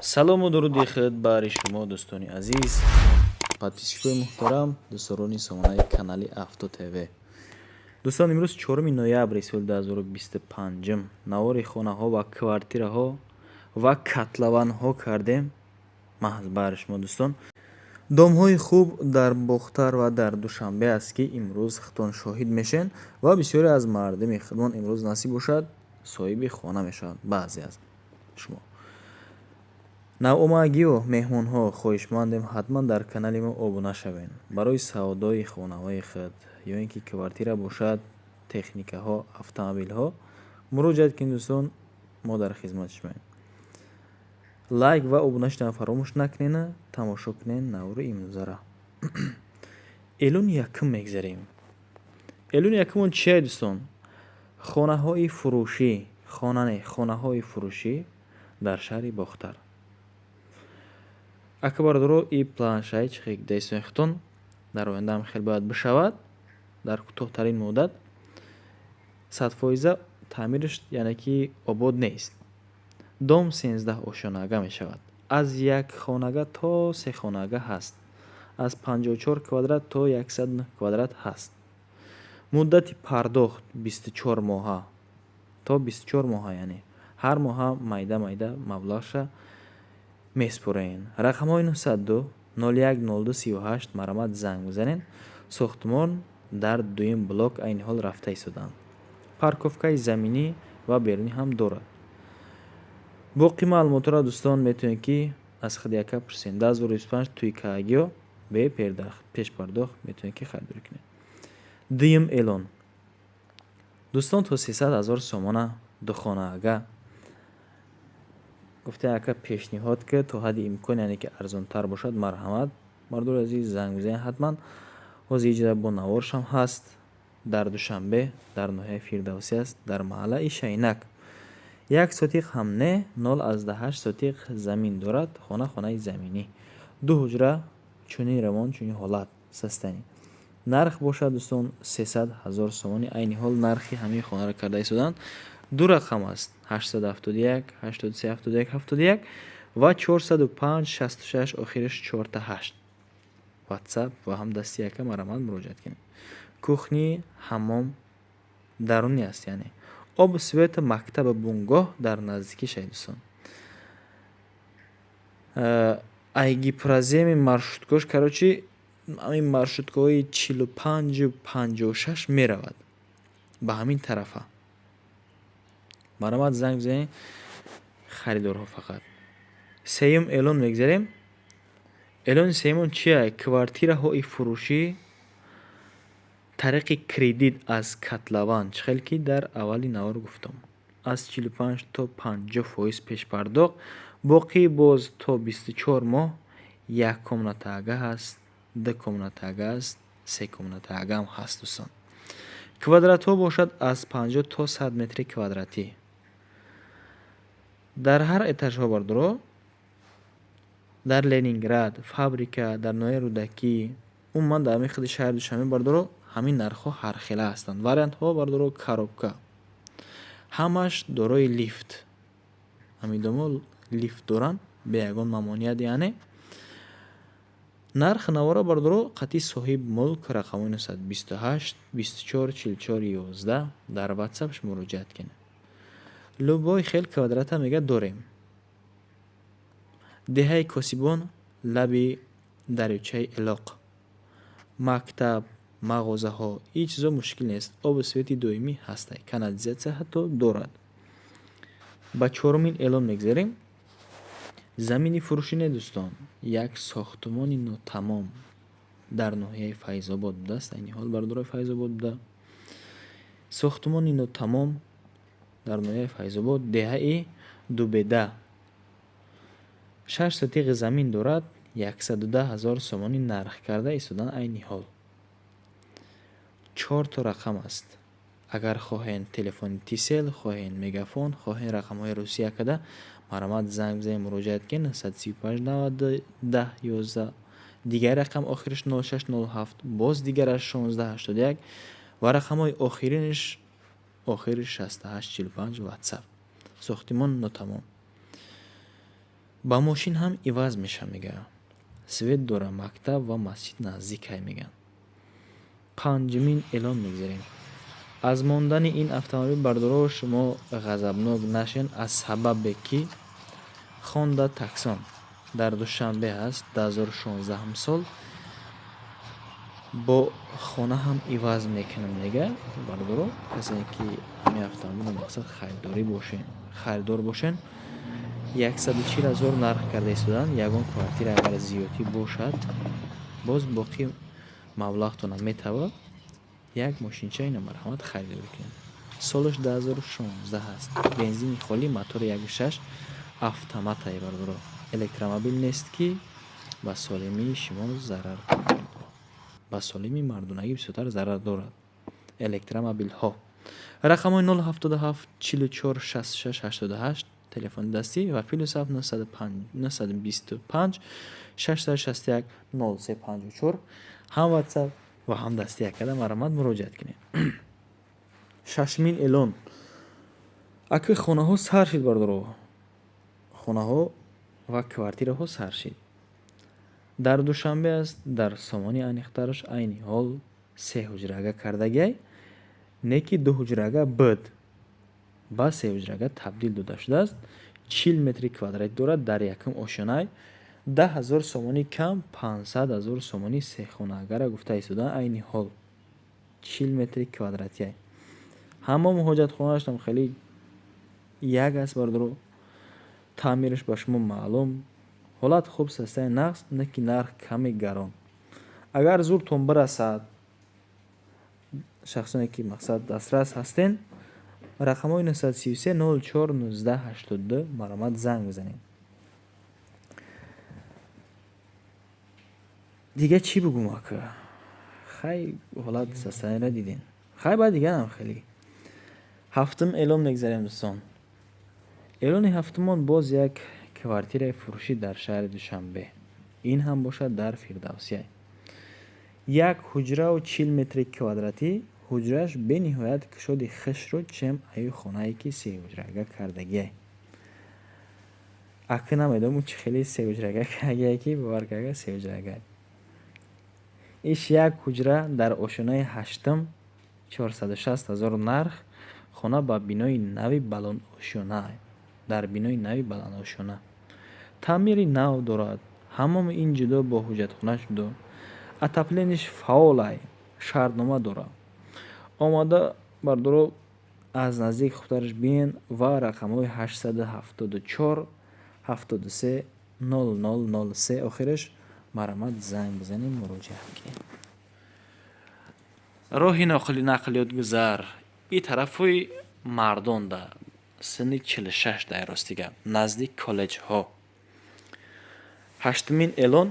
Салому дуруди худ баҳри шумо, дӯстони азиз, подписчикои муҳтарам, дӯстдорони сомонаи канали Авто ТВ. Дӯстон, имрӯз 4 ноябри соли 2025 навори хонаҳо ва квартираҳо ва котлованҳо кардем маҳз баҳри шумо, дӯстон. Домҳои хуб дар Бохтар ва дар Душанбе аст, ки имрӯз худтон шоҳид мешен ва бисёре аз мардуми худмон имрӯз насиб бошад, соҳиби хона мешаванд. Баъзе аз шумо навомагиё, меҳмонҳо, хоҳишмандем, ҳатман дар канали мо обуна шавед. Барои савдои хонаҳои худ ё ин ки квартира бошад, техникаҳо, автомобилҳо муроҷиат кунед, дӯстон, мо дар хизмати шумоем. Лайк ва обуна шудан фаромӯш накунед, тамошо кунед навори имрӯзара. Эълони якум мегзарем. Эълони якумон чия, дӯстон? Хонаҳои фурӯшӣ, хона не, хонаҳои фурӯшӣ дар шаҳри Бохтар. Ака, бародаро, и планшаи чихе дайсони худтон дар ояндаам хел бояд бишавад. Дар кӯтоҳтарин муддат 100 фоиза таъмираш, яъне ки обод нест. Дом 13 ошёнага мешавад, аз як хонага то се хонага ҳаст, аз 54 квадрат то 109 квадрат ҳаст. Муддати пардохт 24 моҳа, то 24 моҳа, яъне ҳар моҳа майда майда маблағша меспорен. Рақамҳои 902 01 02 38, марҳамат, занг бизанед. Сохтмон дар дуюм блок айни ҳол рафта истодаанд. Парковкаи заминӣ ва берунӣ ҳам дорад. Боқӣ маълумотҳоро, дӯстон, метавонед, ки аз худи яка пурсед. 2025 туйкаагиё бе пешпардохт метавонед, ки харидорӣ кунед. Дуюм эълон, дӯстон, то 300 000 сомона духонаага. Гуфтем, ака, пешниҳод ки то ҳадди имкон, яъне ки арзонтар бошад, марҳамат, мардури азиз, занг бизанед ҳатман. Ҳозир иҷа бо наворшам ҳаст. Дар Душанбе, дар ноҳияи Фирдавсӣ аст, дар маҳаллаи Шайнак. Як сотиқ ҳам не, 0,8 сотиқ замин дорад хона, хонаи заминӣ, ду ҳуҷра, чунин равон, чунин ҳолат састанӣ. Нарх бошад, дӯстон, 300 000 сомонӣ. Айни ҳол нархи ҳамин хонаро карда истоданд. Ду рақам аст: 871 83 71 71 ва 405 66, охираш чорта ҳашт. Ватсап ва ҳам дасти яка, марҳамат, муроҷиат кунед. Кухни, ҳаммом дарунӣ аст, яъне об, свет, мактаба, бунгоҳ дар наздикӣ шай, дӯстон. Ай гипроземи маршруткош, короче, ҳамин маршруткаҳои 45-у 56 меравад ба ҳамин тарафа. Марҳамат, занг бизанед, харидорҳо фақат. Сеюм эълон мегзарем. Эълони сеюмон чия? Квартираҳои фурӯшӣ тариқи кредит аз котлован. Чӣ хел ки дар аввали навор гуфтам, аз 45 то 50 фоиз пешпардохт, боқӣ боз то 24 моҳ. Як комнатаага ҳаст, ду комнатаага аст, се комнатаагаам ҳаст, дӯстон. Квадратҳо бошад аз 50 то 100 метри квадратӣ дар ҳар этажҳо, бардоро. Дар Ленинград, Фабрика, дар ноҳияи Рӯдакӣ, умуман дар ҳамин худи шаҳри Душанбе, бардоро, ҳамин нархҳо ҳархела ҳастанд. Вариантҳо, бардоро, коробка, ҳамаш дорои лифт. Ҳамин домо лифт доранд бе ягон мамоният. Яъне нарх навора, бардоро, қатъи соҳиби мулк, рақамҳои 928 24 44 11, дар ватсапш муроҷиат кунед. Любой хел квадрата, мега, дорем. Деҳаи Косибон, лаби дарёчаи Элоқ. Мактаб, мағозаҳо, ҳеҷ чизо мушкил нест. Обу свети доимӣ ҳастай, канализатсия ҳатто дорад. Ба чорумин эълон мегзарем. Замини фурӯшӣ не, дӯстон, як сохтмони нотамом дар ноҳияи Файзобод будааст. Айни ҳол, бардорои, Файзобод буда. Сохтмони нотамом дар ноҳияи Файзобод, деҳаи Дубеда, 6 сотиқи замин дорад. 110 000 сомонӣ нарх карда истодан айни ҳол. Чорто рақам аст. Агар хоҳед телефони Тисел, хоҳед Мегафон, хоҳед рақамҳои Русия када, марҳамат, занг бизанед, муроҷиат кунед: 935 90 10 11, дигар рақам охираш 0607, боз дигараш 1681 ва рақамҳои охиринаш охири 6845, ватсап. Сохтимон нотамом. Ба мошин ҳам иваз меша, мега. Свет дора, мактаб ва масҷид наздикай, мегӯянд. Панҷумин эълон мегзарем. Аз мондани ин автомобил, бардоро, шумо ғазабнок нашен, аз сабабе ки Хонда Таксон дар Душанбе ҳаст, 2016 сол, бо хона ҳам иваз мекунам, мега. Бардоро, касе ки ҳамин автомобилро, мақсад, харидорӣ бошен, харидор бошен, 140 000 нарх карда истоданд. Ягон квартира агар зиёдтӣ бошад, боз боқӣ маблағтона метавад як мошинча ина, марҳамат, харидорӣ кунед. Солаш 2016 ҳаст, бензини холӣ, мотори 1.6, автоматай, бардоро, электромобил нест, ки ба солимии шумо зарар кунад. Ба солимии мардонагӣ бисёртар зарар дорад электромобилҳо. Рақамҳои 077 44 66 88 телефони дастӣ ва +7 925 661 03 54 ҳам Ватсап ва ҳам дастӣ якада, марҳамат, муроҷиат кунед. Шашумин эълон. Аки хонаҳо сар шид, бардоро, хонаҳо ва квартираҳо сар шид. Дар Душанбе аст, дар Сомонӣ аниқтараш. Айни ҳол се ҳуҷрага кардагиай, не ки ду ҳуҷрага буд, ба се ҳуҷрага табдил дода шудааст. 40 метри квадратӣ дорад, дар якум ошёнай, 10 000 сомонӣ кам, 500 000 сомонӣ сехонаагара гуфта истодаанд. Айни ҳол 40 метри квадратиай, ҳаммому ҳоҷатхонаашам хеле як аст, бардоро, таъмираш ба шумо маълум, ҳолат хуб, састаи нағз, не ки нарх каме гарон. Агар зуртон бирасад, шахсоне ки, мақсад, дастрас ҳастен, рақамҳои 933 04 19 82 марҳамат, занг бизанед. Дига чӣ бугум, ака? Хай, ҳолат састаниро дидем, хай, баъд дигарам хеле. Ҳафтум эълон мегзарем, дӯстон. Эълони ҳафтумон боз як квартираи фурӯшӣ дар шаҳри Душанбе, ин ҳам бошад дар Фирдавсия, як ҳуҷраву 40 метри квадратӣ. Ҳуҷрааш бениҳоят кушоди хушрӯ, чем аю хонае ки сеҳуҷрага кардагиай. Ака, намедонам, чӣ хеле сеҳуҷрага кардагиай, ки бовар карда, сеҳуҷрага. Иш як ҳуҷра дар ошёнаи ҳаштум, 460 000 нарх. Хона ба бинои нави баландошёна, дар бинои нави баландошёна, таъмири нав дорад, ҳаммоми ин ҷудо, бо ҳуҷҷатхона ҷудо, отопление ш фаъолай, шартнома дорад. Омада, бардоро, аз наздик хубтараш бинен ва рақамҳои 874 73 00 03 охираш, марҳамат, занг бизанем, муроҷиат кунем. Роҳи нақлиётгузар и тарафҳои мардонда, синни 46 дар рости гап, наздик коллеҷҳо. Ҳаштумин эълон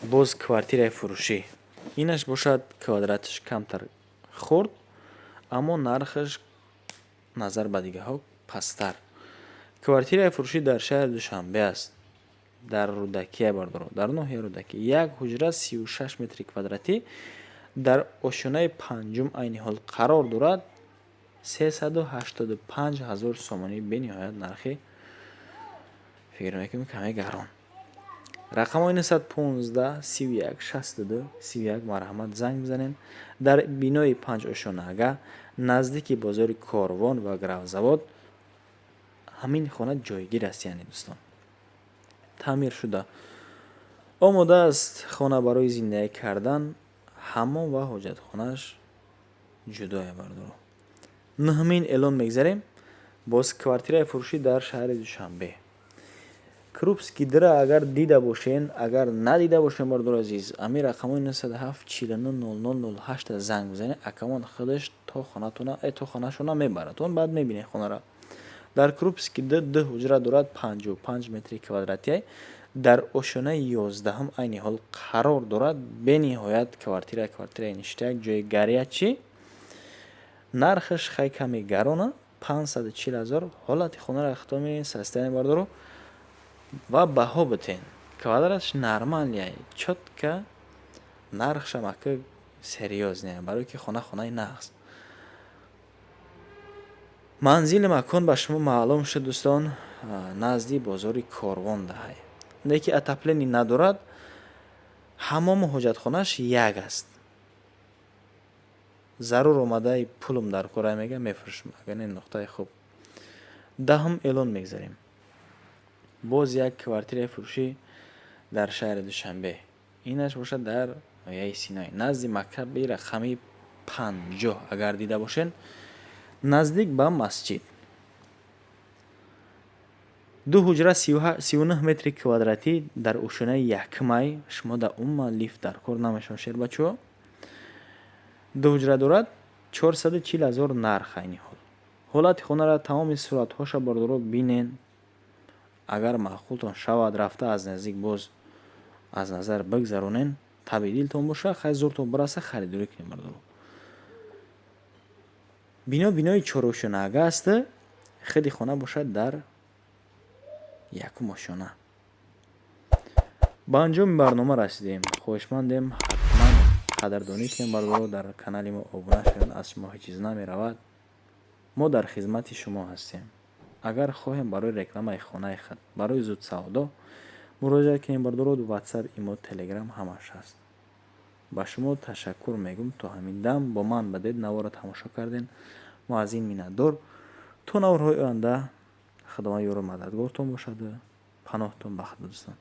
боз квартираи фурӯшӣ. Инаш бошад, квадраташ камтар хурд, аммо нархаш назар ба дигарҳо пасттар. Квартираи фурӯшӣ дар шаҳри Душанбе аст, дар Рӯдакия, бардоро, дар ноҳияи Рӯдакӣ, як ҳуҷра, 36 метри квадратӣ, дар ошёнаи панҷум айни ҳол қарор дорад, 385 000 сомонӣ. Бениҳоят нархи, фикр мекунем, каме гарон. Рақамҳои 915 31 62 31, марҳамат, занг бизанед. Дар бинои панҷошёнага, наздики бозори Корвон ва Гравзавод ҳамин хона ҷойгир аст. Яъне, дӯстон, таъмир шуда омода аст хона барои зиндагӣ кардан, ҳаммом ва ҳоҷатхонааш ҷудоя, бардоро. Нуҳумин эълон мегзарем. Боз квартираи фурӯшӣ дар шаҳри Душанбе, Крупский дра. Агар дида бошен, агар надида бошен, бардори азиз, ами рақамҳои 907 49 00 08 занг бизанед. Акамон худаш то хонатона, то хонашона мебарад, он баъд мебинед хонара. Дар Крупский д ду ҳуҷра дорад, 55 метри квадратиай, дар ошёнаи 11-ум айни ҳол қарор дорад. Бениҳоят квартира, квартираи ништяк, ҷои горячий. Нархаш хай каме гарона, 540 000. Ҳолати хонаро хато мебинед, состояние, бардоро, ва баҳо битен. Квадратш нормальный, чётко, нархшам ака серьёзный, барое ки хона хонаи нағз. Манзили макон ба шумо маълум шуд, дӯстон. Назди бозори Корвон даҳай. Неки отопление надорад, ҳамому ҳоҷатхонааш як аст. Зарур омадаи пулум дар кора, мега, мефурӯшам, агар не, нуқтаи хуб. 10-ум эълон мегзарем. Боз як квартираи фурӯшӣ дар шаҳри Душанбе. Инаш бошад дар ноҳияи Синой, назди мактаби рақами 50, агар дида бошед, наздик ба масҷид. Ду ҳуҷра, 39 метри квадратӣ, дар ошёнаи якумай. Шумо дар умуман лифт дар кор намешавад, шербачаҳо. Ду ҳуҷра дорад, 440 000 нарх айни ҳол. Ҳолати хонаро, тамоми суратҳоша, бародаро, бинен. Агар маъқултон шавад, рафта аз наздик боз аз назар бигзаронен. Таби дилтон боша, хай, зуртон бираса, харидорӣ кунем, бародаро. Бино бинои чорошёнаага аст, хиди хона бошад дар якум ошёна. Ба анҷоми барнома расидем. Хоҳишмандем, ҳатман қадрдонӣ кунем, бародаро, дар канали мо обуна шавед. Аз шумо ҳеҷ чиз намеравад. Мо дар хизмати шумо ҳастем. Агар хоҳем, барои рекламаи хонаи худ, барои зудсавдо муроҷиат кунем, бародаро. Ватсап, имо, Телеграм ҳамаш ҳаст. Ба шумо ташаккур мегӯм, то ҳамин дам бо ман бадед, наворро тамошо кардем. Мо аз ин миннатдор. То наворҳои оянда, Худованд ёру мададгортон бошаду паноҳтон ба Худо, дӯстон.